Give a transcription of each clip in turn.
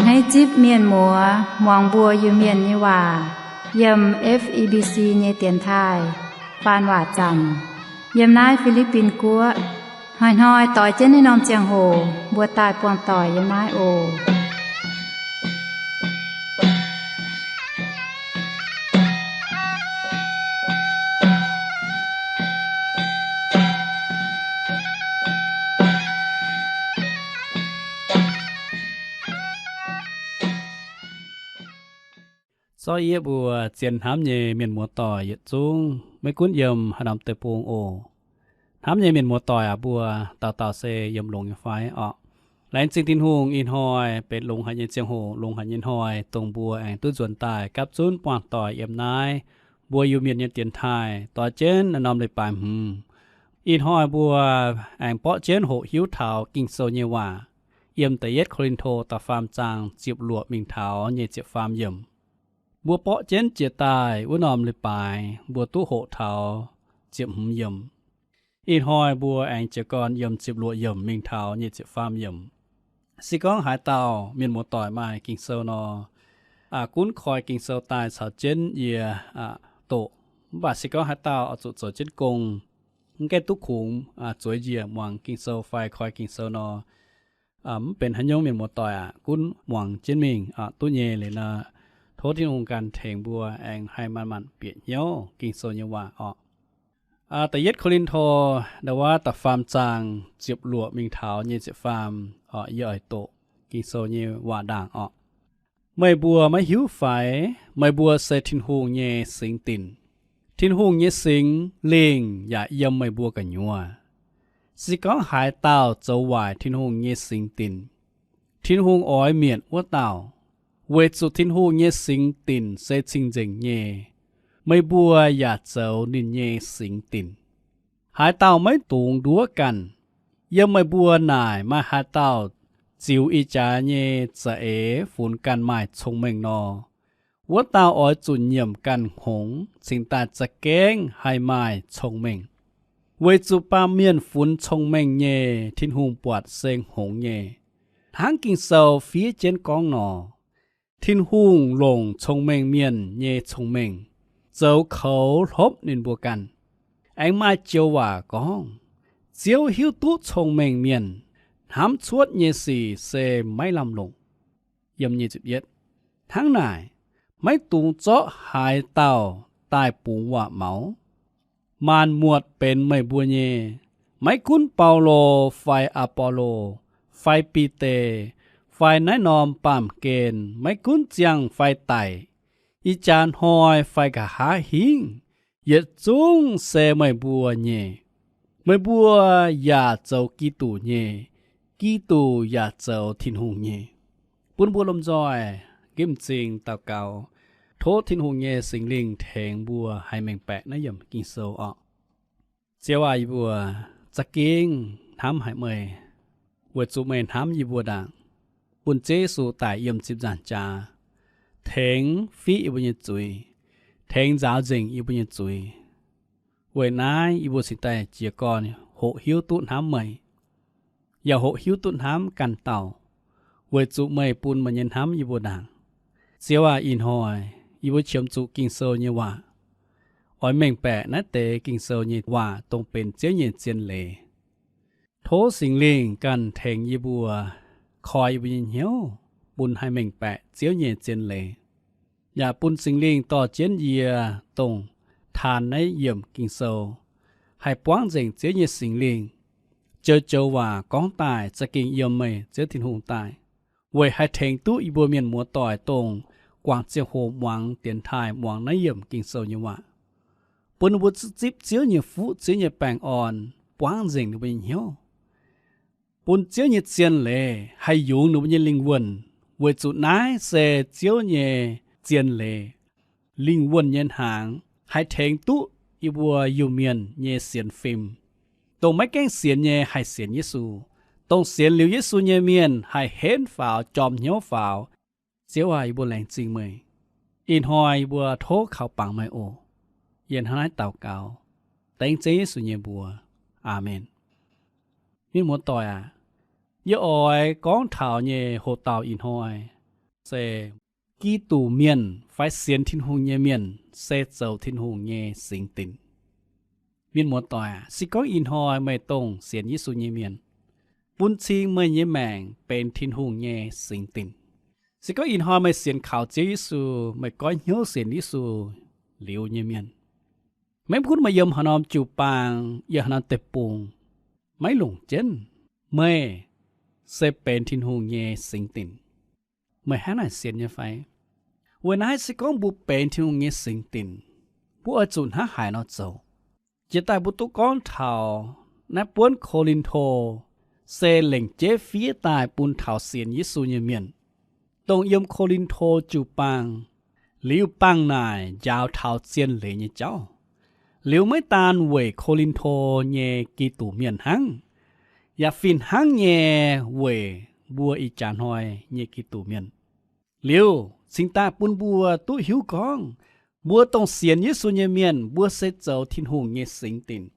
Naaiv zipv mienh muoz muangx mbuo Iu-Mienh nyei waac yiem F E B C nyei dienx taaih faan waac zanc yiem naaiv Fi^li^bin Guoqv. Hnoi-hnoi doix jienv naaiv norm ziangh hoc mbuo daaih buangh doic yiem naaiv oc. Zorqv yie mbuo zien hnamv nyei mienh muoz-doic yietc zungv, maiv gunv yiem haaix norm deic-bung oc. Hnamv nyei mienh muoz-doic aac, mbuo dauh dauh se yiem longx nyei fai orqc? Laengz zingh Tin-Hungh ih hnoi benx longx haic nyei ziangh hoc, longx haic nyei hnoi, dongh mbuo aengx duqv nzuonx daaih gapv zunv buangh doic yiem naaiv mbuo Iu-Mienh nyei dienx taaih doix jienv naaiv norm leiz-baaix hmz. Ih hnoi mbuo aengx borqv jienv hoqc hiuv taux Ging-Sou nyei waac yiem Da'yietv Ko^lin^to da'faam zaang ziepc luoqc mingh taux nyei ziepc faam yiemc. Mbuo borqv jienv jiex daaih wuov norm leiz-baaix mbuo duqv hoqc taux ziepc hmz yiemc. Ih hnoi mbuo aengx jiez gorn yiem ziepc luoqc yiemc mingh taux nyei ziepc faam yiemc. Se gorngv haaix dauh mienh muoz-doic maaih Ging-Sou nor, gunv koi Ging-Sou daaih caux jienv yie doqc. Mv baac se gorngv haaix dauh oix zuqc zoux jienv gong, mv gaengh duqv kungx zueiz njiec muangx Ging-Sou fai koi Ging-Sou nor, mv benx haaix nyungc, mienh muoz-doic aac, gunv muangx jienv mingh duqv nyei liuz nor, tov Tin-Hungh ganh tengx mbuo aengx haih manc-manc bieqc hnyouv Ging-Sou nyei waac orqc. Da'yietv Ko^lin^to ndau wuov da'faam zaang ziepc luoqc mingh taux nyei ziepc faam, yie oix doqc Ging-Sou nyei waac ndaangc orqc. Meih mbuo maiv hiuv fai? Meih mbuo se Tin-Hungh nyei singx dinc. Tin-Hungh nyei Singx Lingh yaac yiem meih mbuo gu'nyuoz. Se gorngv haaix dauh zoux waaic Tin-Hungh nyei singx dinc, Tin-Hungh oix mietc wuov dauh, weic zuqc Tin-Hungh nyei singx dinc se cing-nzengc nyei. Meih mbuo yaac zoux ninh nyei singx dinc. Haaix dauh maiv dungx nduov ganh, yiem meih mbuo naaic maaih haaix dauh ziux ih jaax nyei za'eix funx ganh maaih cong-mengh nor, wuov dauh oix zuqc nyiemc ganh hngongx cingx daaih za'gengh haih maaih cong-mengh. Weic zuqc baamh mienh funx cong-mengh nyei, Tin-Hungh buatc se hngongx nyei. Hnangv Ging-Sou fiev jienv gorngv nor, Tin-Hungh longc cong-mengh mienh nyei cong-mengh zoux koux hlopv ninh mbuo ganh. Aengx maaih joux waac gorngv, Ziouv hiuv duqv cong-mengh mienh, hnamv cuotv nyei sic se maiv lamh longc. Hnangv naaic, maiv dungx zorqv haaix dauh daaih bungx waac-maux. Maanc muotc benx meih mbuo nyei. Maiv gunv Baulo fai Apolo fai Bide fai naaiv norm baamh gen, maiv gunv ziangh fai daic, ih jaax hnoi fai nqa'haav hingv, yietc zungv se meih mbuo nyei. Meih mbuo yaac zoux Giduc nyei, Giduc yaac zoux Tin-Hungh nyei. Bun mbuo lomh nzoih nqemh m'zing daux gaux, tov Tin-Hungh nyei Singx Lingh tengx mbuo haih mengh baeqc naaiv yiemc Ging-Sou orqc. Ziouv aac, yie mbuo za'gengh hnamv haic meih, weic zuqc meih hnamv yie mbuo ndaangc, bun Ziouv Yesu daic yiem ziepc nzaangc jaax, tengx fiqv yie mbuo nyei zuiz, tengx nzaaux nzengc yie mbuo nyei zuiz. Weic naaiv yie mbuo cingx daaih jiez gorn hoqc hiuv duqv hnamv meih, yaac hoqc hiuv duqv hnamv ganh dauh, weic zuqc meih bun meih nyei hnamv yie mbuo ndaangc. Ziouv aac, ih hnoi yie mbuo qiemx zuqc Ging-Sou nyei waac, oix mengh baeqc naaiv deix Ging-Sou nyei waac dongh benx Ziouv nyei zien leiz. Tov Singx Lingh ganh tengx yie mbuo, koi yie mbuo nyei hnyouv bun haih mengh baeqc Ziouv nyei zien leiz. Yaac bun Singx Lingh dorh jienv yie dongh taan naaiv yiemc Ging-Sou, haih buangv nzengc Ziouv nyei Singx Lingh, joux-joux waac gorngv daaih za'gengh yiem meih Ziouv Tin-Hungh daaih, weic haih tengx duqv yie mbuo mienh muoz-doic dongh guangc ziangh hoc muangx dienx taaih muangx naaiv yiemc Ging-Sou nyei waac. Bun ninh mbuo zipv Ziouv nyei fuqv, Ziouv nyei baengh orn buangv nzengc ninh mbuo nyei hnyouv. Bun Ziouv nyei zien leiz haih yungz ninh mbuo nyei lingh wuonh, weic zuqc naaiv se Ziouv nyei zien leiz, lingh wuonh nyei hnaangx, haih tengx duqv yie mbuo Iu-Mienh nyei sienx fim. Dongh maiv gaengh sienx nyei haih sienx Yesu. Dongh sienx liuz Yesu nyei mienh haih henv faaux, jorm hnyouv faaux. Ziouv aac, yie mbuo laengz zingh meih. Ih hnoi yie mbuo tov kaux bangc meih oc. Yie hnangv naaiv daux gaux dengv Ziouv Yesu nyei mbuox. Aamen. Mienh muoz-doic aac, yie oix gorngv taux nyei hoc-dauh ih hnoi, se Giduc mienh fai sienx Tin-Hungh nyei mienh se zoux Tin-Hungh nyei singx dinc. Mienh muoz-doic aac, se gorngv ih hnoi meih dongh sienx Yesu nyei mienh, bun cing meih nyei maengc benx Tin-Hungh nyei singx dinc. Se gorngv ih hnoi meih sienx kaux Ziouv Yesu, meih goiv hnyouv sienx Yesu liuz nyei mienh, maiv gunv meih yiem haaix norm jiu-baang, yiem haaix norm deic-bung, maiv longc jienv meih se benx Tin-Hungh nyei singx dinc. Meih hnangv naaic sienx nyei fai? Weic naaiv se gorngv mbuo benx Tin-Hungh nyei singx dinc, mbuo oix zuqc hnangv haaix nor zoux? Jiex daaih mbuo duqv gorngv taux naaiv buonv Ko^lin^to se lengc jeiv fiev daaih bun taux sienx Yesu nyei mienh, dongh yiem Ko^lin^to jiu-baang, liuz bangh naaic njaaux taux zien leiz nyei jauv. Liuz maiv daan weic Ko^lin^to nyei Giduc mienh hnangv, yaac fih hnangv nyei weic mbuo ih jaax hnoi nyei Giduc mienh. Liuz cingx daaih bun mbuo duqv hiuv gorngv, mbuo dongh sienx Yesu nyei mienh, mbuo se zoux Tin-Hungh nyei singx dinc.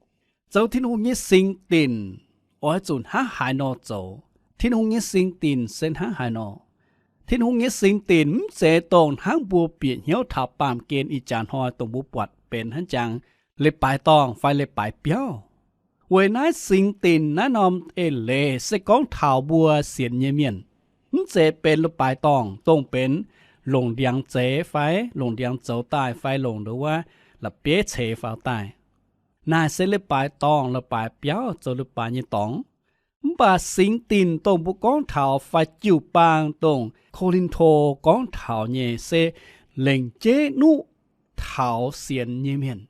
Zoux Tin-Hungh nyei singx dinc oix zuqc hnangv haaix nor zoux? Tin-Hungh nyei singx dinc se hnangv haaix nor? Tin-Hungh nyei singx dinc mv zeiz dongh hnangv mbuo bieqc hnyouv taux baamh gen ih jaax hnoi dongh mbuo buatc benx hnangv jangx leiz-baaix dorngh fai leiz-baaix biauv. Weic naaiv singx dinc naaiv norm eix leiz se gorngv taux mbuo sienx nyei mienh, mv zeiz benx leiz-baaix dorngh, dongh benx longc ndiangx zeix fai longc ndiangx zoux daaih fai longc nduov wuov la'bieiv ceix faaux daaih. Naaic se leiz-baaix dorngh, leiz-baaix biauv, zoux leiz-baaix nyei dorngx. Mv baac singx dinc dongh mbuo gorngv taux fai jiu-baang dongh Ko^lin^to gorngv taux nyei se lengc jeiv nuqv taux sienx nyei mienh.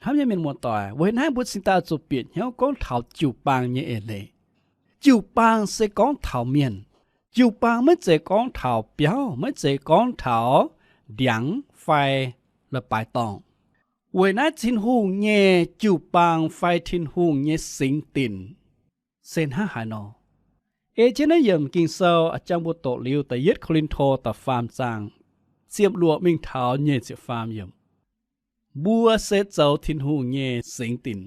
Hnamv nyei mienh muoz-doic, weic naaiv mbuo cingx daaih zuqc bieqc hnyouv gorngv taux jiu-baang nyei eix leiz. Jiu-baang se gorngv taux mienh. Jiu-baang maiv zeiz gorngv taux biauv, maiv zeiz gorngv taux ndiangx fai leiz-baaix dorngh. Weic naaiv Tin-Hungh nyei jiu-baang fai Tin-Hungh nyei singx dinc se hnangv haaix nor? Ei jienv naaiv yiemc Ging-Sou a'jang mbuo doqc liuz da'yietv Ko^lin^to da'faam zaang ziepc luoqc mingh taux nyic ziepc faam yiemc. Mbuo se zoux Tin-Hungh nyei singx dinc.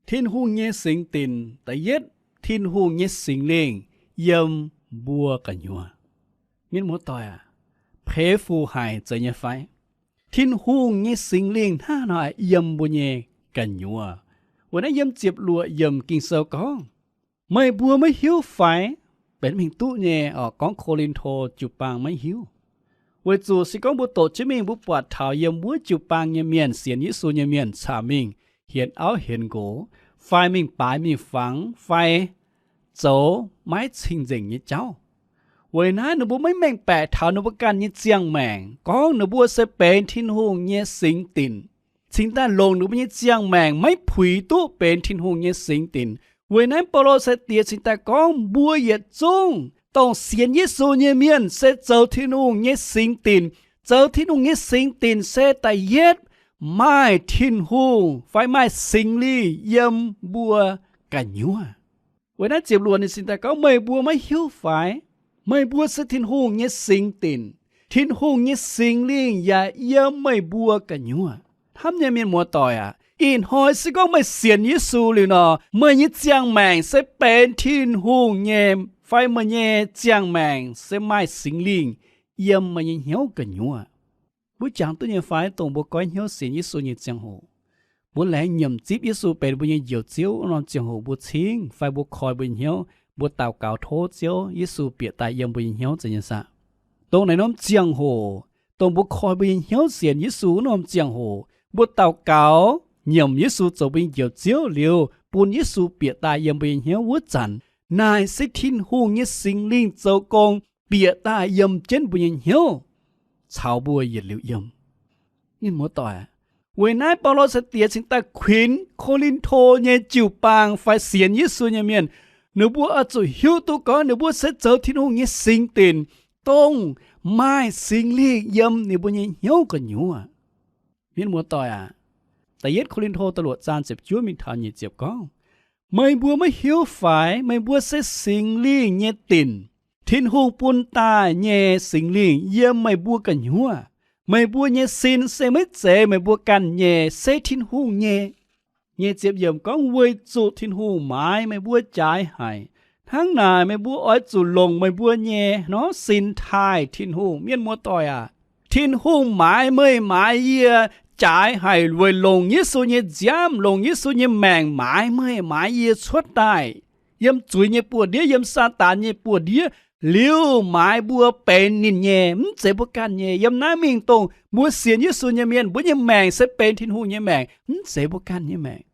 Tin-Hungh nyei singx dinc, da'yietv, Tin-Hungh nyei Singx Lingh yiem mbuo gu'nyuoz. Mienh muoz-doic aac, peix fuc haic zeiz nyei fai? Tin-Hungh nyei Singx Lingh hnangv haaix nor yiem mbuo nyei gu'nyuoz? Weic naaiv yiem ziepc luoqc yiemc Ging-Sou gorngv, meih mbuo maiv hiuv fai? Benx mingh duqv nyei oc, gorngv Ko^lin^to jiu-baang maiv hiuv. Weic zuqc se gorngv mbuo doqc jienv mingh mbuo buatc taux yiem wuov jiu-baang nyei mienh, sienx Yesu nyei mienh caux mingh hienx auv hienx nqox, fai mingh baaix mingh fangx, fai zoux maiv cing-nzengc nyei jauv. Weic naaiv ninh mbuo maiv mengh baeqc taux ninh mbuo ganh nyei ziangh maengc gorngv ninh mbuo se benx Tin-Hungh nyei singx dinc, cingx daaih longc ninh mbuo nyei ziangh maengc maiv puix duqv benx Tin-Hungh nyei singx dinc. Weic naaiv Baulo sai-diex cingx daaih gorngv mbuo yietc zungv dongh sienx Yesu nyei mienh se zoux Tin-Hungh nyei singx dinc. Zoux Tin-Hungh nyei singx dinc se da'yietv maaih Tin-Hungh fai maaih Singx Lingh yiem mbuo gu'nyuoz. Weic naaiv ziepc luoqc ninh cingx daaih gorngv, meih mbuo maiv hiuv fai? Meih mbuo se Tin-Hungh nyei singx dinc. Tin-Hungh nyei Singx Lingh yaac yiem meih mbuo gu'nyuoz. Hnamv nyei mienh muoz-doic aac, ih hnoi se gorngv meih sienx Yesu liuz nor, meih nyei ziangh maengc se benx Tin-Hungh nyei, fai meih nyei ziangh maengc se maaih Singx Lingh yiem meih nyei hnyouv gu'nyuoz. Mbuo jangx duqv nyei fai? Dongh mbuo goiv hnyouv sienx Yesu nyei ziangh hoc, mbuo laengz nyiemc zipv Yesu benx mbuo nyei Njoux Ziouv wuov norm ziangh hoc mbuo cingv fai mbuo koi mbuo nyei hnyouv, mbuo daux gaux tov Ziouv Yesu bieqc daaih yiem mbuo nyei hnyouv zeiz nyei saah? Dongh naaiv norm ziangh hoc, dongh mbuo koi mbuo nyei hnyouv sienx Yesu wuov norm ziangh hoc, mbuo daux gaux nyiemc Yesu zoux mbuo nyei Njoux Ziouv liuz, bun Yesu bieqc daaih yiem mbuo nyei hnyouv wuov zanc, naaic se Tin-Hungh nyei Singx Lingh zoux gong bieqc daaih yiem jienv mbuo nyei hnyouv caux mbuo yietc liuz yiem. Mienh muoz-doic, weic naaiv Baulo sai-diex cingx daaih kuinx Ko^lin^to nyei jiu-baang fai sienx Yesu nyei mienh, ninh mbuo oix zuqc hiuv duqv gorngv ninh mbuo se zoux Tin-Hungh nyei singx dinc, dongh maaih Singx Lingh yiem ninh mbuo nyei hnyouv gu'nyuoz. Mienh muoz-doic aac, da'yietv Ko^lin^to da'luoqc zaang ziepc juov mingh taux nyic ziepc gorngv, meih mbuo maiv hiuv fai? Meih mbuo se Singx Lingh nyei dinc. Tin-Hungh bun daaih nyei Singx Lingh yiem meih mbuo gu'nyuoz. Meih mbuo nyei sin se maiv zeiz meih mbuo ganh nyei, se Tin-Hungh nyei. Nyic ziepc yiemc gorngv, weic zuqc Tin-Hungh maaiz meih mbuo jaaix haic, Hnangv naaic meih mbuo oix zuqc longc meih mbuo nyei nor sin taaih Tin-Hungh. Mienh muoz-doic aac, Tin-Hungh maaiz meih maaiz yie jaaix haic weic longc Yesu nyei nziaamv, longc Yesu nyei maengc maaiz meih maaiz yie cuotv daaih yiem zuiz nyei buoz-ndiev, yiem Saadaan nyei buoz-ndiev, liuz maaiz mbuo benx ninh nyei, mv zeiz mbuo ganh nyei. Yiem naaiv mingh dongh mbuo sienx Yesu nyei mienh, mbuo nyei maengc se benx Tin-Hungh nyei maengc, mv zeiz mbuo ganh nyei maengc.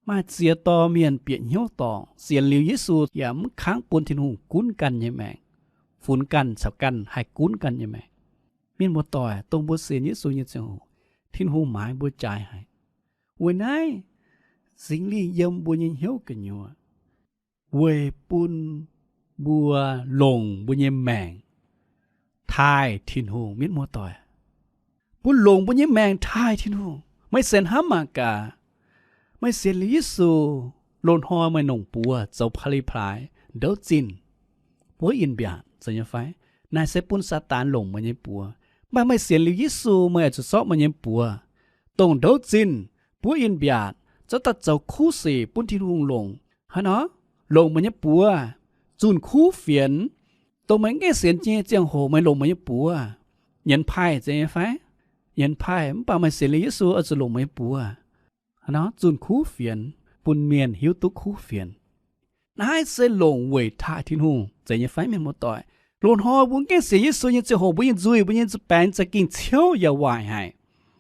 Maaih ziex dorh mienh bieqc hnyouv dorngc, sienx liuz Yesu yaac mv kangv bun Tin-Hungh gunv ganh nyei maengc, funx ganh caux ganh haih gunv ganh nyei maengc. Mienh muoz-doic, dongh mbuo sienx Yesu nyei ziangh hoc, Tin-Hungh maaiz mbuo jaaix haic. Weic naaiv Singx Lingh yiem mbuo nyei hnyouv gu'nyuoz weic bun mbuo longc mbuo nyei maengc taaih Tin-Hungh. Mienh muoz-doic, mbuo longc mbuo nyei maengc taaih Tin-Hungh. Meih sienx hnamv mangc gaax, meih sienx liuz Yesu, loz-hnoi meih longc buoz zoux pa'li plaaix, ndouv zinh, buov in-mbiaatc, zeiz nyei fai? Naaiv se bun Saadaan longc meih nyei buoz. Mv baac meih sienx liuz Yesu, meih oix zuqc zorqv meih nyei buoz dongh ndouv zinh, buov in-mbiaatc, zorqv daaih zoux kuv sic bun Tin-Hungh longc. Haaix nor? Longc meih nyei buoz zunh kuv fienx. Dongh meih mv gaengh sienx nyei ziangh hoc meih longc meih nyei buoz, nyienx paih, zeiz nyei fai? Nyienx paih. Mv baac meih sienx liuz Yesu oix zuqc longc meih nyei buoz nor zunh kuv fienx, bun mienh hiuv duqv kuv fienx. Naaiv se longc weic taaih Tin-Hungh, zeiz nyei fai, mienh muoz-doic? Loz-hnoi mbuo mv gaengh sienx Yesu nyei ziangh hoc, mbuo nyei nzuih, mbuo nyei nz-, baengx za'gengh ciouv yaac waaic haic.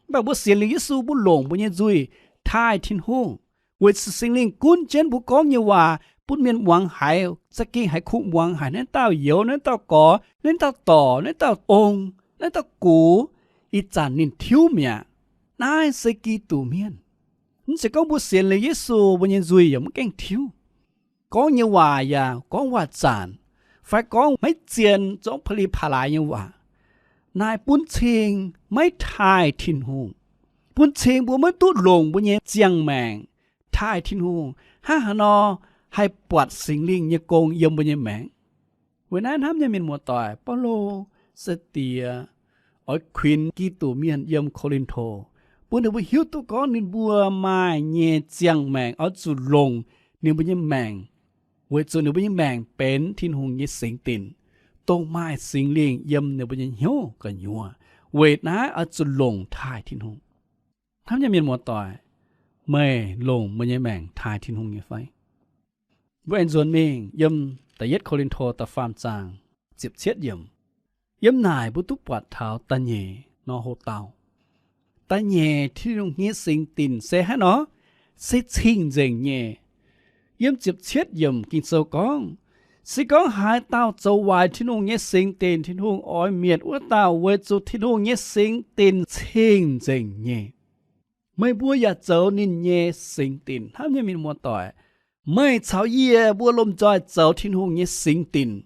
Mv baac mbuo sienx liuz Yesu, mbuo longc mbuo nyei nzuih taaih Tin-Hungh, weic zuqc Singx Lingh gunv jienv mbuo gorngv nyei waac bun mienh muangx haiz, za'gengh haiz kuh muangx haic. Naaiv dauh youz, naaiv dauh gorx, naaiv dauh dorc, naaiv dauh ong, naaiv dauh gux, ih zanc ninh tiuv mi'aqv. Naaiv se Giduc Mienh. Mv zeiz gorngv mbuo sienx liuz Yesu, mbuo nyei nzuih yaac mv gaengh tiuv, gorngv nyei waac yaac gorngv waac-zanc, fai gorngv maiv zien, zorqv pa'li pa'laaix nyei waac. Naaiv bun cing maiv taaih Tin-Hungh, bun cing mbuo maiv duqv longc mbuo nyei ziangh maengc taaih Tin-Hungh. Hnangv haaix nor haih buatc Singx Lingh nyei gong yiem mbuo nyei maengc? Weic naaiv hnamv nyei mienh muoz-doic, Baulo se diex oix kuinx Giduc Mienh yiem Ko^lin^to, bun ninh mbuo hiuv duqv gorngv ninh mbuo maaih nyei ziangh maengc oix zuqc longc ninh mbuo nyei maengc, weic zuqc ninh mbuo nyei maengc benx Tin-Hungh nyei singx dinc, dongh maaih Singx Lingh yiem ninh mbuo nyei hnyouv gu'nyuoz. Weic naaiv oix zuqc longc taaih Tin-Hungh. Hnamv nyei mienh muoz-doic, meih longc meih nyei maengc taaih Tin-Hungh nyei fai? Mbuo aengx nzuonx mingh yiem da'yietv Ko^lin^to da'faam zaang ziepc cietv yiemc. Yiem naaic mbuo duqv buatc taux da'nyeic nor hoc-dauh. Da'nyeic Tin-Hungh nyei singx dinc se haaix nor? Se cing-nzengc nyei. Yiem ziepc cietv yiemc Ging-Sou gorngv, Se gorngv haaix dauh zoux waaic Tin-Hungh nyei singx dinc, Tin-Hungh oix mietc wuov dauh, weic zuqc Tin-Hungh nyei singx dinc cing-nzengc nyei. Meih mbuo yaac zoux ninh nyei singx dinc. Hnamv nyei mienh muoz-doic, meih caux yie mbuo lomh nzoih zoux Tin-Hungh nyei singx dinc.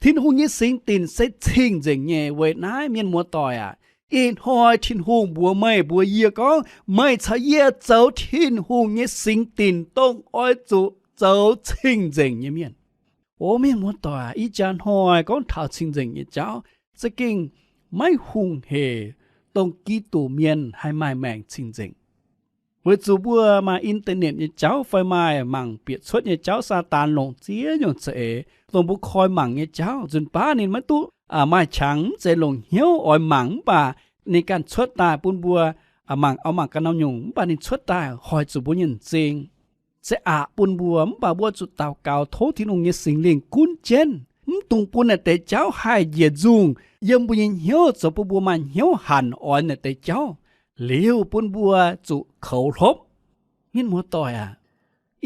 Tin-Hungh nyei singx dinc se cing-nzengc nyei. Weic naaiv mienh muoz-doic aac, ih hnoi Tin-Hungh mbuox meih mbuox yie gorngv, meih caux yie zoux Tin-Hungh nyei singx dinc dongh oix zuqc zoux cing-nzengc nyei mienh. O mienh muoz-doic, ih jaax hnoi gorngv taux cing-nzengc nyei jauv za'gengh maiv hungh hec dongh Giduc Mienh haih maaih maengc cing-nzengc. Weic zuqc mbuo maaih internet nyei jauv fai maaih mangc bieqc cuotv nyei jauv, Saadaan longc ziex nyungc za'eix dongh mbuo koi mangc nyei jauv. Nzunc baav ninh maiv duqv maaih qangx, mv zeiz longc hnyouv oix mangc, mv baac ninh ganh cuotv daaih bun mbuo mangc, oix mangc ganh norm nyungc, mv baac ninh cuotv daaih hoic zuqc mbuo nyei m'zing. Se aqc bun mbuo, mv baac mbuo zuqc daux gaux tov Tin-Hungh nyei Singx Lingh gunv jienv, mv dungx bun naaiv deix jauv haih njiec nzungh yiem mbuo nyei hnyouv, zoux bun mbuo maaih hnyouv hanc oix naaiv deix jauv, liuz bun mbuo zuqc koux hlopv. Mienh muoz-doic aac,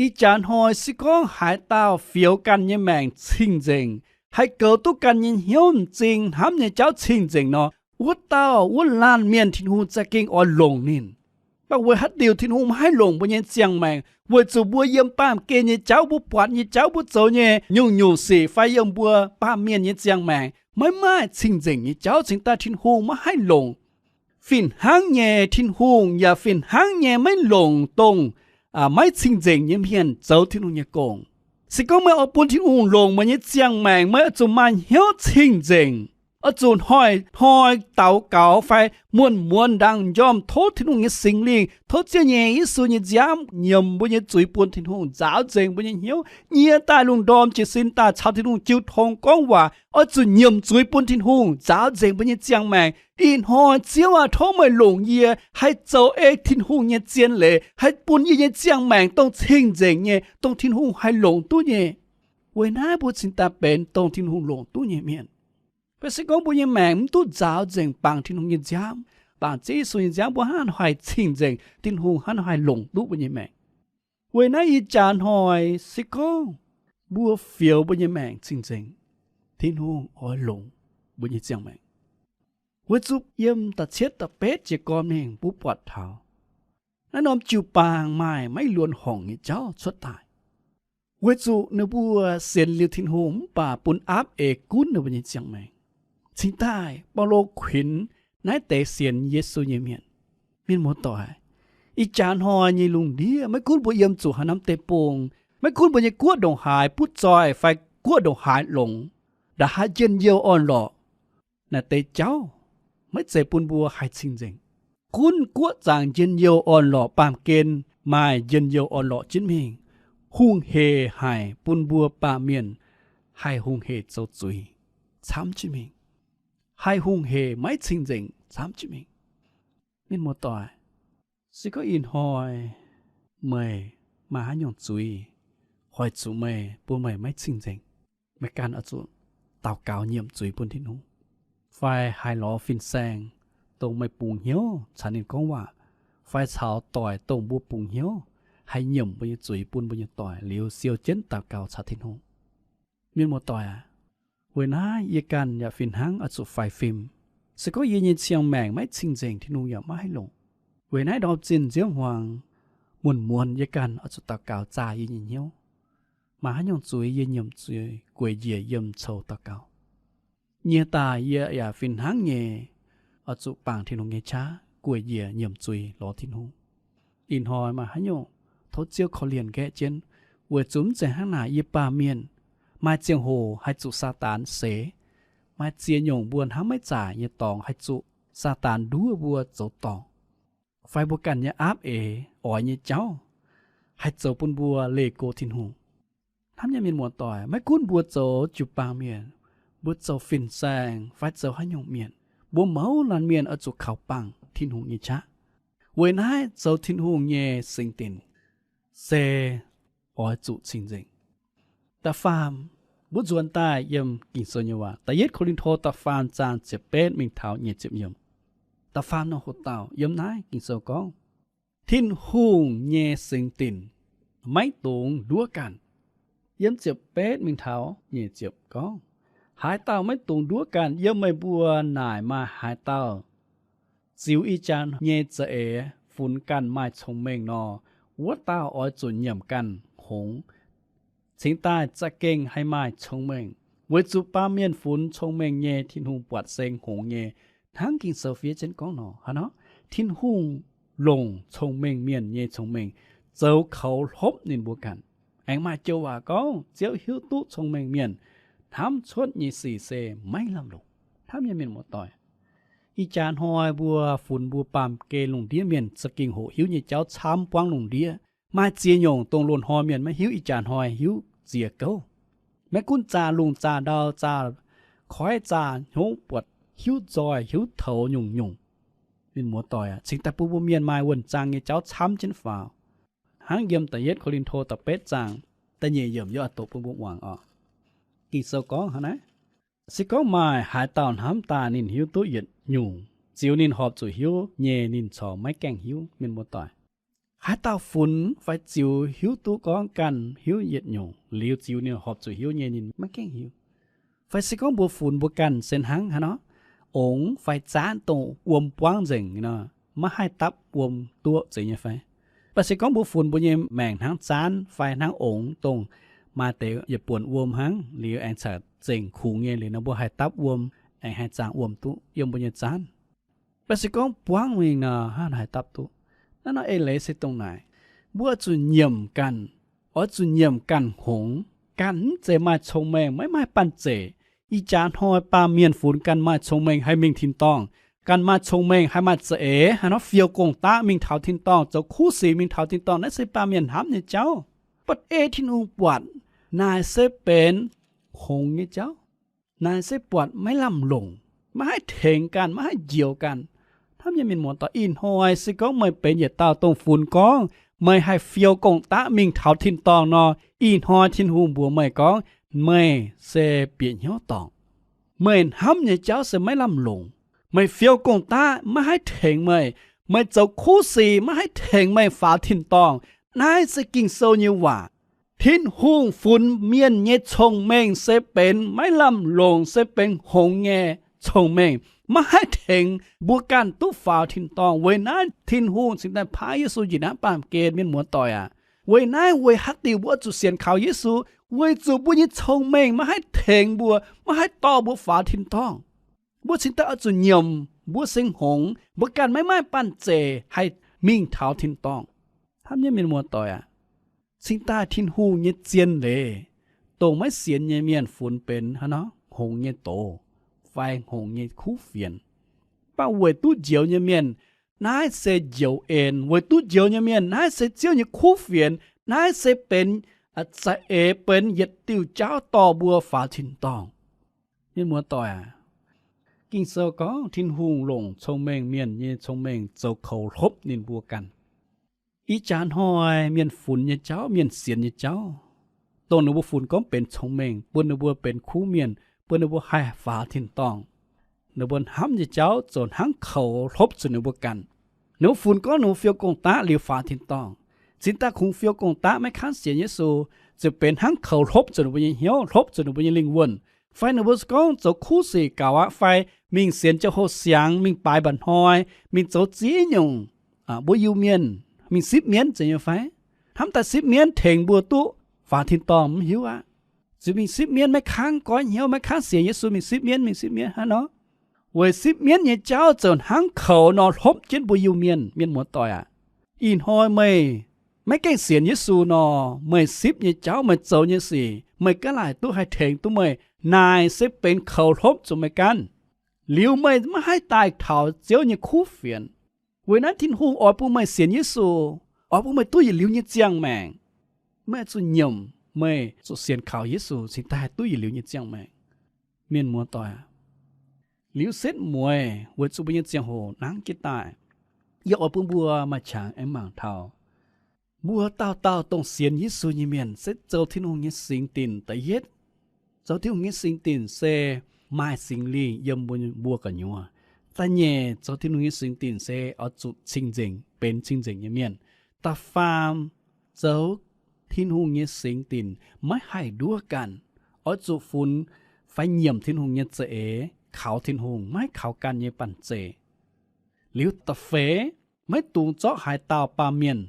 ih jaax hnoi se gorngv haaix dauh fioux ganh nyei maengc cing-nzengc, haih goux duqv ganh nyei hnyouv m'zing hnamv nyei jauv cing-nzengc nor, wuov dauh wuov laanh mienh Tin-Hungh za'gengh oix longc ninh. Mv baac weic haaix diuc Tin-Hungh maiv haih longc mbuo nyei ziangh maengc? Weic zuqc mbuo yiem baamh gen nyei jauv, mbuo buatc nyei jauv, mbuo zoux nyei nyungc-nyungc sic fai yiem mbuo baamh mienh nyei ziangh maengc maiv maaih cing-nzengc nyei jauv, cingx daaih Tin-Hungh maiv haih longc. Fih hnangv nyei, Tin-Hungh yaac fih hnangv nyei maiv longc dongh maiv cing-nzengc nyei mienh zoux Tin-Hungh nyei gong. Se gorngv meih oix bun Tin-Hungh longc meih nyei ziangh maengc, meih oix zuqc maaih hnyouv cing-nzengc. Oix zuqc hnoi-hnoi daux gaux fai muonz-muonz ndaangc m'njormh tov Tin-Hungh nyei Singx Lingh, tov Ziouv nyei Yesu nyei nziaamv nyiemc mbuo nyei zuiz bun Tin-Hungh, nzaaux nzengc mbuo nyei hnyouv, nyie daaih lungh ndorm jiez sin daaih caux Tin-Hungh jiu tong gorngv waac. Oix zuqc nyiemc zuiz bun Tin-Hungh, nzaaux nzengc mbuo nyei ziangh maengc. Ih hnoi Ziouv aac, tov meih longc yie haih zoux ei Tin-Hungh nyei zien leiz, haih bun yie nyei ziangh maengc dongh cing-nzengc nyei, dongh Tin-Hungh haih longc duqv nyei. Weic naaiv mbuo cingx daaih benx dongh Tin-Hungh longc duqv nyei mienh. Mv baac se gorngv mbuo nyei maengc mv duqv nzaaux nzengc bangc Tin-Hungh nyei nziaamv, bangc Ziouv Yesu nyei nziaamv, mbuo hnangv haaix nor haih cing-nzengc, Tin-Hungh hnangv haaix nor haih longc duqv mbuo nyei maengc. Weic naaiv ih jaax hnoi se gorngv mbuo fioux mbuo nyei maengc cing-nzengc, Tin-Hungh oix longc mbuo nyei ziangh maengc. Weic zuqc yiem da'cietv da'betv jiez gorn mingh mbuo buatc taux naaiv norm jiu-baang maaih maiv luonx horngc nyei jauv cuotv daaih. Weic zuqc ninh mbuo sienx liuz Tin-Hungh mv baac bun aapv eix gunv ninh mbuo nyei ziangh maengc. Cingx daaih Baulo kuinx naaiv deix sienx Yesu nyei mienh, mienh muoz-doic, ih jaax hnoi nyei lungh ndiev, maiv gunv mbuo yiem zuqc haaix norm deic-bung, maiv gunv mbuo nyei guoqv ndongc haaix butv zoih fai guoqv ndongc haaix longx, ndaangc haaix njien-youh orn-lorqc, naaiv deix jauv maiv zeiz bun mbuo haih cing-nzengc. Gunv guoqv zaangc njien-youh orn-lorqc baamh gen maaih njien-youh orn-lorqc jienv mingh, hungh hec haic bun mbuo baamh mienh haih hungh hec zoux zuiz camv jienv mingh, haih hungh hec maiv cing-nzengc camv jienv mingh. Mienh muoz-doic, se gorngv ih hnoi meih maaih haaix nyungc zuiz hoic zuqc meih, bun meih maiv cing-nzengc, meih ganh oix zuqc daux gaux nyiemc zuiz bun Tin-Hungh, fai haih lorz fin-saeng dongh meih bungx hnyouv caux ninh gorngv waac, fai caux doic dongh mbuo bungx hnyouv haih nyiemc mbuo nyei zuiz bun mbuo nyei doic liuz siou jienv daux gaux caux Tin-Hungh. Mienh muoz-doic aac, weic naaiv yie ganh yaac fih hnangv oix zuqc faix fim. Se gorngv yie nyei ziangh maengc maiv cing-nzengc, Tin-Hungh yaac maiv haih longc. Weic naaiv ndorm zinh nziouv hmuangx, muonz-muonz yie ganh oix zuqc daux gaux zaah yie nyei hnyouv, maaih haaix nyungc zuiz yie nyiemc zuiz gueic njiec yiem coux daux gaux. Nyie daaih yie yaac fih hnangv nyei oix zuqc bangc Tin-Hungh nyei qaqv gueic njiec nyiemc zuiz lorz Tin-Hungh. Ih hnoi maaih haaix nyungc, tov Ziouv korv-lienh nqaeqv jienv, weic zuqc mv zeiz hnangv naaic, yie baamh mienh maaih ziangh hoc haih zuqc Saadaan seix. Maaih ziex nyungc mbuo hnamv maiv zaaic nyei dorngx haih zuqc Saadaan nduov mbuo zoux dorngc, fai mbuo ganh nyei aapv eix oix nyei jauv haih zoux bun mbuo leih go Tin-Hungh. Hnamv nyei mienh muoz-doic, maiv gunv mbuo zoux jiu-baang mienh, mbuo zoux fin-saeng fai zoux haaix nyungc mienh, mbuo mouz laanh mienh oix zuqc kaux bangc Tin-Hungh nyei qaqv. Weic naaiv zoux Tin-Hungh nyei singx dinc se oix zuqc cing-nzengc. Da'faam, mbuo nzuonx daaih yiem Ging-Sou nyei waac, Da'yietv Ko^lin^to da'faam zaang ziepc betv mingh taux nyic ziepc yiemc. Da'faam norm hoc dauh yiem naaiv Ging-Sou gorngv, Tin-Hungh nyei singx dinc maiv dungx nduov ganh. Yiem ziepc betv mingh taux nyic ziepc gorngv, Haaix dauh maiv dungx nduov ganh yiem meih mbuo naaic maaih haaix dauh ziux ih jaax nyei za'eix funx ganh maaih cong-mengh nor, wuov dauh oix zuqc nyiemc ganh hngongx, cingx daaih za'gengh haih maaih cong-mengh. Weic zuqc baamh mienh funx cong-mengh nyei, Tin-Hungh buatc se hngongx nyei. Hnangv Ging-Sou fiev jienv gorngv nor, haaix nor, Tin-Hungh longc cong-mengh mienh nyei cong-mengh zoux koux hlopv ninh mbuo ganh. Aengx maaih joux waac gorngv, Ziouv hiuv duqv cong-mengh mienh hnamv cuotv nyei sic se maiv lamh longc. Hnamv nyei mienh muoz-doic, ih jaax hnoi mbuo funx mbuo baamh gen lungh ndiev mienh za'gengh hoqc hiuv nyei jauv camv buangv lungh ndiev. Maaih ziex nyungc dongh loz-hnoi mienh maiv hiuv, ih jaax hnoi hiuv ziex gouv. Maiv gunv zaah lungh zaah ndau, zaah koiv, zaah hnyouv buatc, hiuv nzoih hiuv toux nyungc-nyungc. Mienh muoz-doic aac, cingx daaih bun mbuo mienh maaih wuonh zaang nyei jauv camv jienv faaux. Hnangv yiem Da'yietv Ko^lin^to da'betv zaang da'nyeic yiemc yaac doqc bun mbuo muangx oc. Ging-Sou gorngv hnangv naaiv, Se gorngv maaih haaix dauh hnamv daaih ninh hiuv duqv yietc nyungc, ziux ninh horpc zuqc hiuv nyei ninh corc maiv gaengh hiuv. Mienh muoz-doic, haaix dauh funx fai ziux hiuv duqv gorngv ganh hiuv yietc nyungc liuz ziux ninh horpc zuqc hiuv nyei ninh maiv gaengh hiuv. Fai se gorngv mbuo funx mbuo ganh se hnangv haaix nor, ongx fai zaanv dongh wuom buangv nzengc nor, maiv haih dapv wuom duqv zeiz nyei fai? Mv baac se gorngv mbuo funx mbuo nyei maengc hnangv zaanv fai hnangv ongx dongh maaih deix yietc buonc wuom hnangv liuz aengx caux zengc kungx nyei liuz nor, mbuo haih dapv wuom, aengx haih zaangh wuom duqv yiem mbuo nyei zaanv. Mv baac se gorngv buangv mingh nor, hnangv haaix dapv duqv? Naaiv nor eix leiz se dongh naaic, mbuo oix zuqc nyiemc ganh, oix zuqc nyiemc ganh hngongx. Ganh mv zeiz maaih cong-mengh, maiv maaih banh zeic, Ih jaax hnoi baamh mienh funx ganh maaih cong-mengh haih mingh tin-dorngh, ganh maaih cong-mengh haih maaih za'eix, haaix nor fiou gong-daqv mingh taux tin-dorngh, zoux kuv sic mingh taux tin-dorngh, naaiv se baamh mienh hnamv nyei jauv. Mv baac ei Tin-Hungh buatc, naaic se benx hngongx nyei jauv. Naaic se buatc maiv lamh longc, maiv haih tengx ganh, maiv haih njoux ganh. Hnamv nyei mienh muoz-doic, ih hnoi se gorngv meih benx yietc dauh dongh funx gorngv meih haih fiou gong-daqv mingh taux tin-dorngh nor, ih hnoi Tin-Hungh mbuox meih gorngv, meih se bieqc hnyouv dorngc. Meih hnamv nyei jauv se maiv lamh longc. Meih fiou gong-daqv maiv haih tengx meih. Meih zoux kuv sic maiv haih tengx meih faaux tin-dorngh. Naaiv se Ging-Sou nyei waac. Tin-Hungh funx mienh nyei cong-mengh se benx maiv lamh longc, se benx hngongx nyei cong-mengh, maiv haih tengx mbuo ganh duqv faaux tin-dorngh. Weic naaiv Tin-Hungh cingx daaih paaiv Yesu njiec naaiv baamh gen, mienh muoz-doic aac. Weic naaiv weic haaix diuc mbuo oix zuqc sienx kaux Yesu? Weic zuqc mbuo nyei cong-mengh maiv haih tengx mbuo, maiv haih dorh mbuo faaux tin-dorngh. Mbuo cingx daaih oix zuqc nyiemc mbuo se hngongx, mbuo ganh maiv maaih banh zeic haih mingh taux tin-dorngh. Hnamv nyei mienh muoz-doic aac, cingx daaih Tin-Hungh nyei zien leiz, dongh maiv sienx nyei mienh funx benx haaix nor, hngongx nyei doz fai hngongx nyei kuv fienx. Mv baac weic duqv njoux nyei mienh, naaiv se njoux en. Weic duqv njoux nyei mienh, naaiv se Ziouv nyei kuv fienx. Naaiv se benx za'eix, benx yietc diuh jauv dorh mbuo faaux tin-dorngh. Mienh muoz-doic aac, Ging-Sou gorngv Tin-Hungh longc cong-mengh mienh nyei cong-mengh zoux koux hlopv ninh mbuo ganh. Ih jaax hnoi mienh funx nyei jauv, mienh sienx nyei jauv, dongh ninh mbuo funx gorngv benx cong-mengh, bun ninh mbuo benx kuv mienh, bun ninh mbuo haih faaux tin-dorngh, ninh mbuo hnamv nyei jauv zoux hnangv koux hlopv zuqc ninh mbuo ganh. Ninh mbuo funx gorngv ninh mbuo fiou gong-daqv liuz faaux tin-dorngh. Cingx daaih kungx fiou gong-daqv maiv kangv sienx Yesu, ziouc benx hnangv koux hlopv zuqc ninh mbuo nyei hnyouv, hlopv zuqc ninh mbuo nyei lingh wuonh. Fai ninh mbuo gorngv zoux kuv sic gaux aqv, fai mingh sienx jauv-hoh siangx, mingh baaix mba'hnoi, mingh zoux ziex nyungc, mbuo Iu-Mienh mingh sipv mienv zeiz nyei fai? Hnamv daaih sipv mienv tengx mbuo duqv faaux tin-dorngh mv hiuv aqv. Ziouc mingh sipv mienv maiv kangv goiv hnyouv, maiv kangv sienx Yesu, mingh sipv mienv, mingh sipv mienv hnangv nor. Weic sipv mienv nyei jauv zoux hnangv koux nor hlopv jienv mbuo Iu-Mienh. Mienh muoz-doic aac, ih hnoi meih maiv gaengh sienx Yesu nor, meih sipv nyei jauv, meih zoux nyei sic, meih gaav laaic duqv haih tengx duqv meih, naaic se benx koux hlopv zuqc meih ganh. Liuz meih maiv haih daaih taux Ziouv nyei kuv fienx. Weic naaiv Tin-Hungh oix bun meih sienx Yesu, oix bun meih duqv yietc liuz nyei ziangh maengc. Meih zuqc nyiemc, meih zuqc sienx kaux Yesu cingx daaih duqv yietc liuz nyei ziangh maengc. Mienh muoz-doic aac, liuz setv mueiz weic zuqc mbuo nyei ziangh hoc nangv jienv daaih, yie oix bun mbuo maaih qangx aengx mangc taux mbuo dauh dauh dongh sienx Yesu nyei mienh se zoux Tin-Hungh nyei singx dinc da'yietv. Zoux Tin-Hungh nyei singx dinc se maaih Singx Lingh yiem mbuo gu'nyuoz. Da'nyeic, zoux Tin-Hungh nyei singx dinc se oix zuqc cing-nzengc, benx cing-nzengc nyei mienh. Da'faam, zoux Tin-Hungh nyei singx dinc maiv haih nduov ganh, oix zuqc funx fai nyiemc Tin-Hungh nyei za'eix, kaux Tin-Hungh, maiv kaux ganh nyei banh zeic. Liuz da'feix, maiv dungx zorqv haaix dauh baamh mienh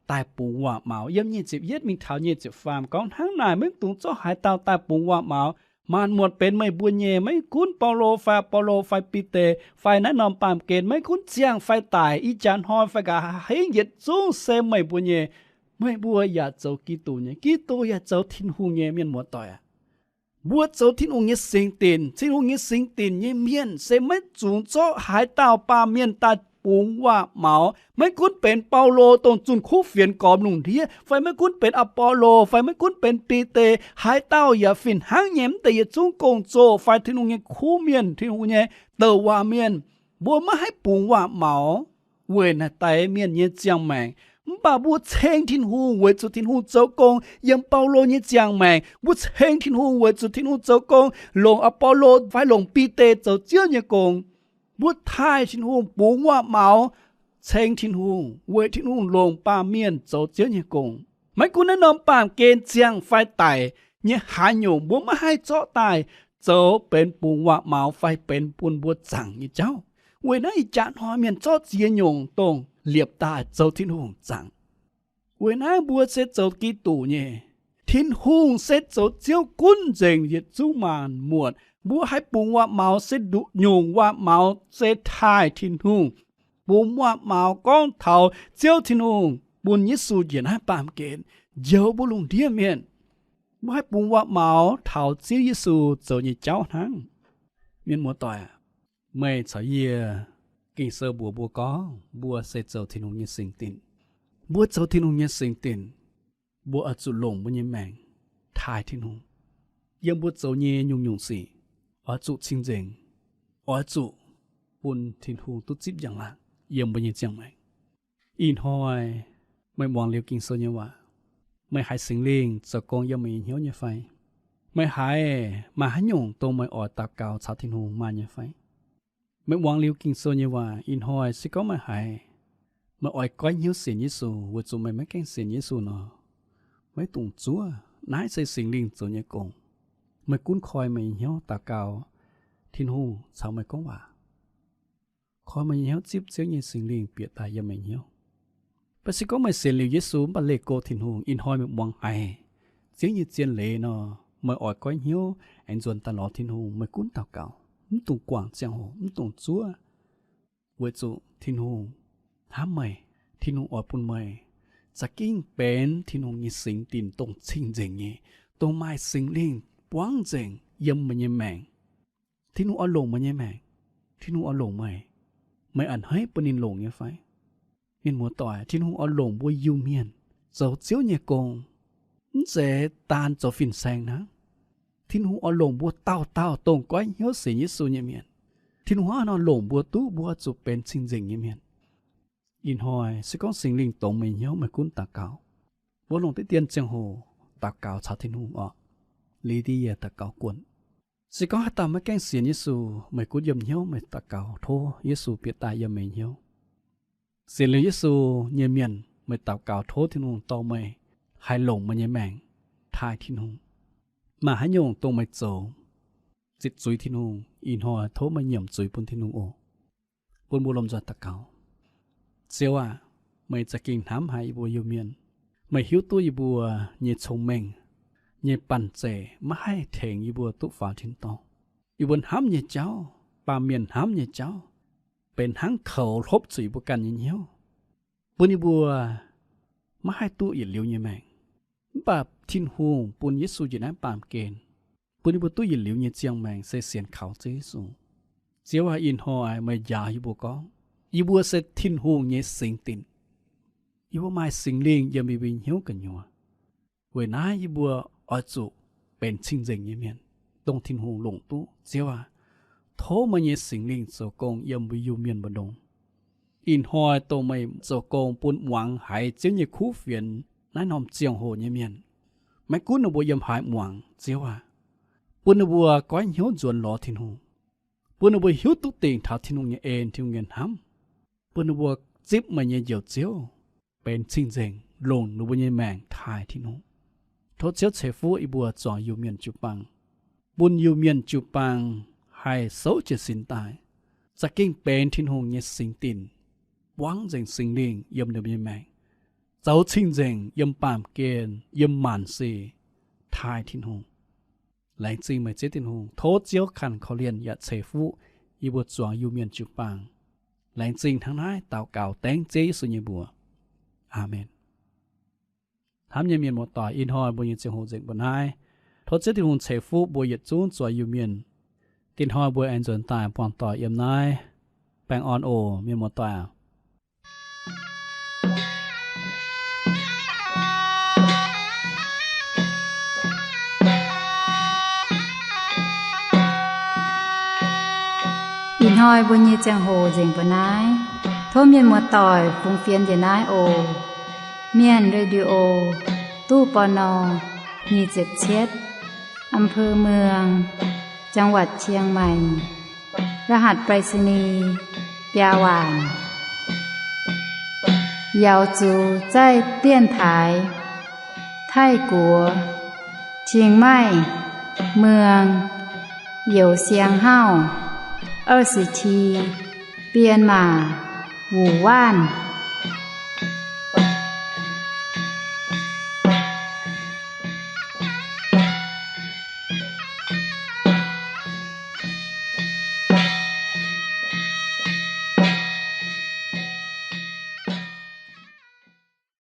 daaih bungx waac-maux. Yiem nyic ziepc yietv mingh taux nyic ziepc faam gorngv hnangv naaic, maiv dungx zorqv haaix dauh daaih bungx waac-maux. Maanc muotc benx meih mbuo nyei, maiv gunv Baulo fai Apollo fai Bide fai naaiv norm baamh gen, maiv gunv ziangh fai daic, ih jaax hnoi fai nqa'haav hingv, yietc zungv se meih mbuo nyei. Meih mbuo yaac zoux Giduc nyei, Giduc yaac zoux Tin-Hungh nyei. Mienh muoz-doic aac, mbuo zoux Tin-Hungh nyei singx dinc. Tin-Hungh nyei singx dinc nyei mienh se maiv dungx zorqv haaix dauh baamh mienh daaih bungx waac-maux. Maiv gunv benx Baulo dongh zunh kuv fienx gormx lungh ndiev, fai maiv gunv benx Apollo, fai maiv gunv benx Bide, haaix dauh yaac fih hnangv nyei. Mv deix yietc zungv gong-zoh fai Tin-Hungh nyei kuv mienh, Tin-Hungh nyei douc waac mienh, mbuo maiv haih bungx waac-maux weic naaic deix mienh nyei ziangh maengc. Mv baac mbuo ceng Tin-Hungh weic zuqc Tin-Hungh zoux gong yiem Baulo nyei ziangh maengc. Mbuo ceng Tin-Hungh weic zuqc Tin-Hungh zoux gong longc Apollo fai longc Bide zoux Ziouv nyei gong. Mbuo taaih Tin-Hungh bungx waac-maux, ceng Tin-Hungh weic Tin-Hungh longc baamh mienh zoux Ziouv nyei gong. Maiv gunv naaiv norm baamh gen ziangh fai daic nyei haaix nyungc, mbuo maiv haih zorqv daaih zoux benx bungx waac-maux fai benx bun mbuo zaangc nyei jauv. Weic naaiv ih jaax hnoi mienh zorqv ziex nyungc dongh liepc daaih zoux Tin-Hungh zaangc. Weic naaiv mbuo se zoux Giduc nyei. Tin-Hungh se zoux Ziouv gunv nzengc yietc zungv maanc muotc. Mbuo haih bungx waac-maux se nduqc nyungc waac-maux se taaih Tin-Hungh. Bungx waac-maux gorngv taux Ziouv Tin-Hungh bun Yesu njiec naaiv baamh gen njoux mbuo lungh ndiev mienh. Mbuo haih bungx waac-maux taux Ziouv Yesu zoux nyei jauv hnangv. Mienh muoz-doic, meih caux yie, Ging-Sou mbuox mbuo gorngv mbuo se zoux Tin-Hungh nyei singx dinc. Mbuo zoux Tin-Hungh nyei singx dinc, mbuo oix zuqc longc mbuo nyei maengc taaih Tin-Hungh. Yiem mbuo zoux nyei nyungc-nyungc sic, oix zuqc cing-nzengc, oix zuqc bun Tin-Hungh duqv zipv njang-laangc yiem mbuo nyei ziangh maengc. Ih hnoi meih muangx liuz Ging-Sou nyei waac, meih haiz Singx Lingh zoux gong yiem meih nyei hnyouv nyei fai? Meih haiz maaih haaix nyungc dongh meih oix daux gaux caux Tin-Hungh maaih nyei fai? Meih muangx liuz Ging-Sou nyei waac ih hnoi, se gorngv meih haiz meih oix goiv hnyouv sienx Yesu weic zuqc meih maiv gaengh sienx Yesu nor, maiv dungx zuov. Naaiv se Singx Lingh zoux nyei gong. Meih gunv koi meih nyei hnyouv daux gaux, Tin-Hungh caux meih gorngv waac. Koi meih nyei hnyouv zipv Ziouv nyei Singx Lingh bieqc daaih yiem meih hnyouv. Mv baac se gorngv meih sienx liuz Yesu mv baac leih go Tin-Hungh, ih hnoi meih muangx haiz Ziouv nyei zien leiz nor, meih oix goiv hnyouv aengx nzuonx daaih lorz Tin-Hungh, meih gunv daux gaux, mv dungx guangc ziangh hoc, mv dungx zuov, weic zuqc Tin-Hungh hnamv meih. Tin-Hungh oix bun meih za'gengh benx Tin-Hungh nyei singx dinc, dongh cing-nzengc nyei, dongh maaih Singx Lingh buangv nzengc yiem meih nyei maengc. Tin-Hungh oix longc meih nyei maengc. Tin-Hungh oix longc meih. Meih a'hneiv bun ninh longc nyei fai? Mienh muoz-doic, Tin-Hungh oix longc mbuo Iu-Mienh zoux Ziouv nyei gong, mv zeiz daan zoux fin-saeng hnangv. Tin-Hungh oix longc mbuo dauh dauh dongh goiv hnyouv sienx Yesu nyei mienh. Tin-Hungh hnangv haaix nor longc mbuo duqv mbuo zuqc benx cing-nzengc nyei mienh? Ih hnoi se gorngv Singx Lingh dongz meih hnyouv, meih gunv daux gaux. Mbuo longc diqv dien ziangh hoc daux gaux caux Tin-Hungh orqc. Liuz ndie yie daux gaux guonc. Se gorngv haaix dauh maiv gaengh sienx Yesu, meih gunv yiem hnyouv meih daux gaux tov Yesu bieqc daaih yiem meih hnyouv. Sienx liuz Yesu nyei mienh, meih daux gaux tov Tin-Hungh dorh meih haih longc meih nyei maengc taaih Tin-Hungh. Maaih haaix nyungc dongh meih zoux zitc zuiz Tin-Hungh, ih hnoi tov meih nyiemc zuiz bun Tin-Hungh oc. Bun mbuo lomh nzoih daux gaux. Ziouv aah, meih za'gengh hnamv haic yie mbuo Iu-Mienh. Meih hiuv duqv yie mbuo nyei cong-mengh, nyei banh zeic maiv haih tengx yie mbuo duqv faaux tin-dorngh. Yie mbuo hnamv nyei jauv, baamh mienh hnamv nyei jauv, benx hnangv koux hlopv zuqc yie mbuo ganh nyei hnyouv, bun yie mbuo maiv haih duqv yietc liuz nyei maengc. Mv baac Tin-Hungh bun Yesu njiec naaiv baamh gen, bun yie mbuo duqv yietc liuz nyei ziangh maengc se sienx kaux Ziouv Yesu. Ziouv aah, ih hnoi meih njaaux yie mbuo gorngv, yie mbuo se Tin-Hungh nyei singx dinc. Yie mbuo maaih Singx Lingh yiem yie mbuo hnyouv gu'nyuoz. Weic naaiv yie mbuo oix zuqc benx cing-nzengc nyei mienh, dongh Tin-Hungh longc duqv. Ziouv aah, tov meih nyei Singx Lingh zoux gong yiem mbuo Iu-Mienh mbu'ndongx. Ih hnoi dongh meih zoux gong bun muangx haiz Ziouv nyei kuv fienx naaiv norm ziangh hoc nyei mienh, maiv gunv ninh mbuo yiem haaix muangx, Ziouv aah, bun ninh mbuo goiv hnyouv nzuonx lorz Tin-Hungh, bun ninh mbuo hiuv duqv dingc taux Tin-Hungh nyei en, Tin-Hungh nyei hnamv, bun ninh mbuo zipv meih nyei Njoux Ziouv benx cing-nzengc, longc ninh mbuo nyei maengc taaih Tin-Hungh. Tov Ziouv ceix fuqv yie mbuo zuangx Iu-Mienh jiu-baang, bun Iu-Mienh jiu-baang haih souv jiez sin daaih, za'gengh benx Tin-Hungh nyei singx dinc, buangv nzengc Singx Lingh yiem ninh mbuo nyei maengc, zoux cing-nzengc yiem baamh gen, yiem maanc sic taaih Tin-Hungh. Laengz zingh meih Ziouv Tin-Hungh. Tov Ziouv kanh korv-lienh yaac ceix fuqv yie mbuo zuangx Iu-Mienh jiu-baang. Laengz zingh hnangv naaiv daux gaux dengv Ziouv Yesu nyei mbuox. Aamen. Hnamv nyei mienh muoz-doic, ih hnoi mbuo nyei ziangh hoc nzengc mbuo naaiv. Tov Ziouv Tin-Hungh ceix fuqv mbuo yietc zungv zuangx Iu-Mienh. Dinh hnoi mbuo aengx nzuonx daaih buangh doic yiem naaiv. Baengh orn oc, mienh muoz-doic aac. Ih hnoi mbuo nyei ziangh hoc nzengc mbuo naaiv. Tov mienh muoz-doic fungx fienx njiec naaiv oc. Mienh Radio, ตู้ ปณ. nyic ziepc cietv, อำเภอเมือง จังหวัดเชียงใหม่ รหัสไปรษณีย์ biaa waanc. 瑶族在电台 Taiv-Guoqv เชียงใหม่ เมือง Youz Siang Hauv 二十七, Bienh Maac, Wuoqc Waanv.